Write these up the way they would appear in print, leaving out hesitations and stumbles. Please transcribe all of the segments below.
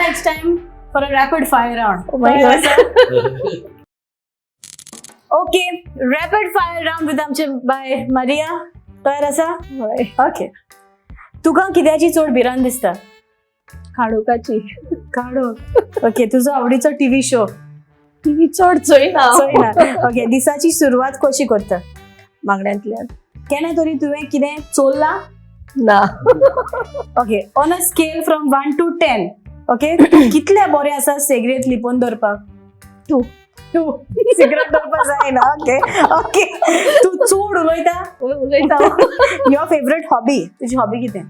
it's time for a rapid fire round. Oh my God. Okay, rapid fire round with आमचे बाय Maria. तयार आसा? हय. Okay, तुका कित्याची चड भिरांत दिसता? काळोखाची. काळोख. ओके, तुजो आवडीचो टीव्ही शो? टीव्ही चड चोयना. ओके, दिसाची सुरवात कशी करता? मागण्यांतल्यान. केन्ना तरी तुवें कितें चोरलां? ना. Okay, on a scale from 1 to 10, okay, तूं कितले बरें आसा सिगरेट लिपोवन दवरपाक? 2. 2. सिगरेट दवरपाक जायना. ओके ओके, तूं चड उलयता? हय, उलयता. Your favourite hobby, तुजी हॉबी कितें?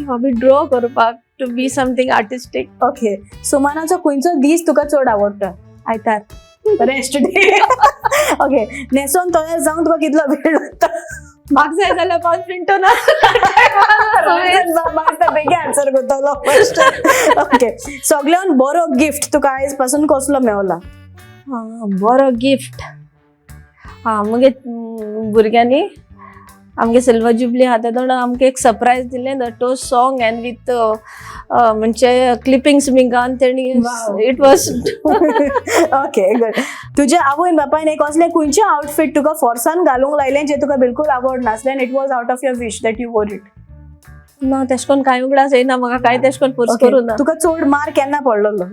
हॉबी ड्रॉ करपाक, to be something artistic. Okay, सुमानाचो खंयचो दीस तुका चड आवडटा? आयतार. Rest day. ओके, न्हेसोन तयार जावंक तुका कितलो वेळ लागता? म्हाका जाय जाल्यार 5 मिनटां ना. बेगीन आन्सर करतलो. ओके, सगळ्यान बरो गिफ्ट तुका आयज पासून कसलो मेवला? बरो गिफ्ट, हा, मगे भुरग्यांनी आमगे सिल्वर जुबली आहा तेदोना आमकां एक सरप्रायज दिलें, the toast song and with म्हणजे क्लिपिंग्स बी घालून तेणी. Wow. It was okay, good. तुझ्या आवयन बापायन एक असलें खंयचें आउटफीट तुका फोर्सान घालूंक लायलें जें तुका बिलकुल आवड नासलें and it was out of your wish that you wore it? ना, तेश कोन कांय उगडास येयना म्हाका, कांय तेश कोन फोर्स करूं ना. तुका चड मार केन्ना पडलेलो?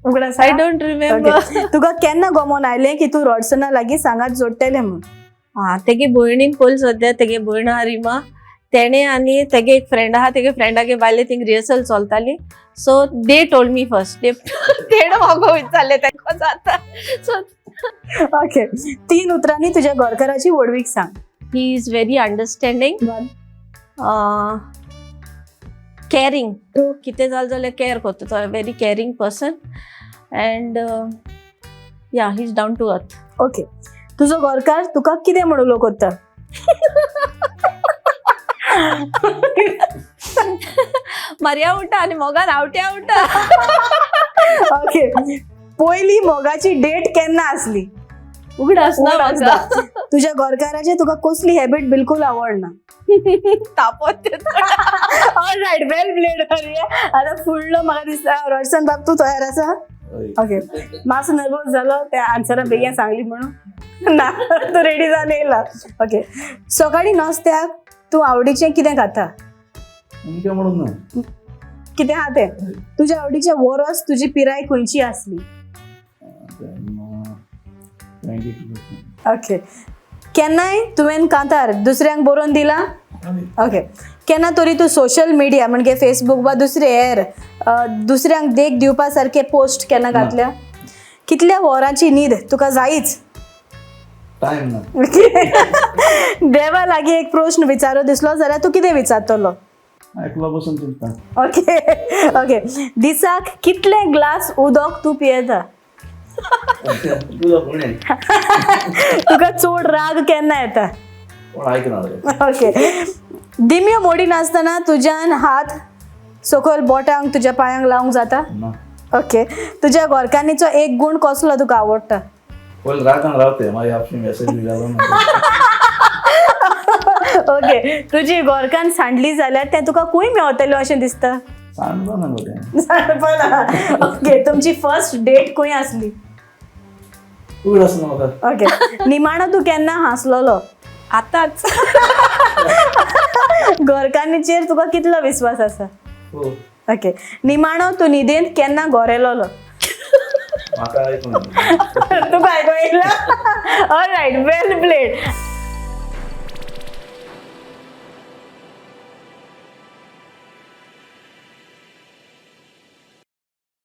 उगडास? I don't remember. तुका केन्ना गमोन आयलें की तूं रॉडसना लागीं सांगात जोडटलें म्हूण? हा, तेगे भयणीन पयलीं सद्या, तेगे भयण आहा रिमा, तेणे आनी तेगे एक फ्रेंड आहा, तेगे फ्रेंडागे बायले थिंग रिहर्सल चलताली, so they told me first. ते तेणें म्हाका विचारलें तेका जाता सो. ओके, 3 उतरांनी तुज्या घरकाराची व्हडवीक सांग. He is very understanding, caring. कितें जालें जाल्यार कॅर करता तो, very caring person and yeah, he is down to earth. Okay, तुजो घरकार तुका कितें म्हूण उलो करता? मारया उठा आनी मोगान आवट्या उठा. ओके, पयली मोगाची डेट केन्ना आसली? उगडास ना म्हाका. तुझ्या घरकाराचे तुका कसली हॅबिट बिलकुल आवडना? तापोत. ऑलरायट, वेल प्लेड. आता फुडलो म्हाका दिसता रॉडसन बाब, तूं तयार आसा? ओके, मातसो नर्वस जालो त्या आन्सरा बेगीन सांगली म्हणून ना, तूं रेडी जावन येयला. ओके, सकाळी नाश्त्याक तूं आवडीचें कितें खाता? अमकें म्हणून ना. कितें आहा तें. तुज्या आवडीचें वरस तुजी पिराय खंयची आसली? 22. ओके, केन्नाय तुवें कांतार दुसऱ्यांक बरोवन दिलां? ओके, केन्ना तरी तूं सोशल मिडिया म्हणजे फेसबूक वा दुसरे हेर दुसऱ्यांक देख दिवपा सारके पोस्ट केन्ना ना. घातल्या? कितल्या वरांची न्हीद तुका जायच? टायम ना. देवा लागीं एक प्रश्न विचारो दिसलो जाल्यार तूं कितें विचारतलो? एकलो बसून चिंतता. ओके ओके, दिसाक कितले ग्लास उदक तूं पियेता? तुजो कोण? तुका चड राग केन्ना येता? कोण आयकना. ओके, दिमयो मोडी नासतना तुज्यान हात सकयल बोटांक तुज्या पांयांक लावंक जाता? ना. ओके, तुज्या घरकान्नीचो एक गूण कसलो तुका आवडटा? पयलीं रागान रावते, मागीर आपशी मेसेज बी घालून. ओके, तुजी घरकान्न सांडली जाल्यार तें तुका खंय मेवतलें अशें दिसता? सांडलो ना गो तें. सांडपा. ओके, तुमची फर्स्ट डेट खंय आसली? उगडास ना म्हाका. ओके, निमाणो तूं केन्ना हांसलोलो? आतांच. घरकान्नीचेर तुका कितलो विस्वास आसा? हो. ओके, निमाणो तूं न्हिदेंत केन्ना गोरेलोलो? म्हाका आयकूंक तुका आयको येयला. ऑलरायट, वेल प्लेड.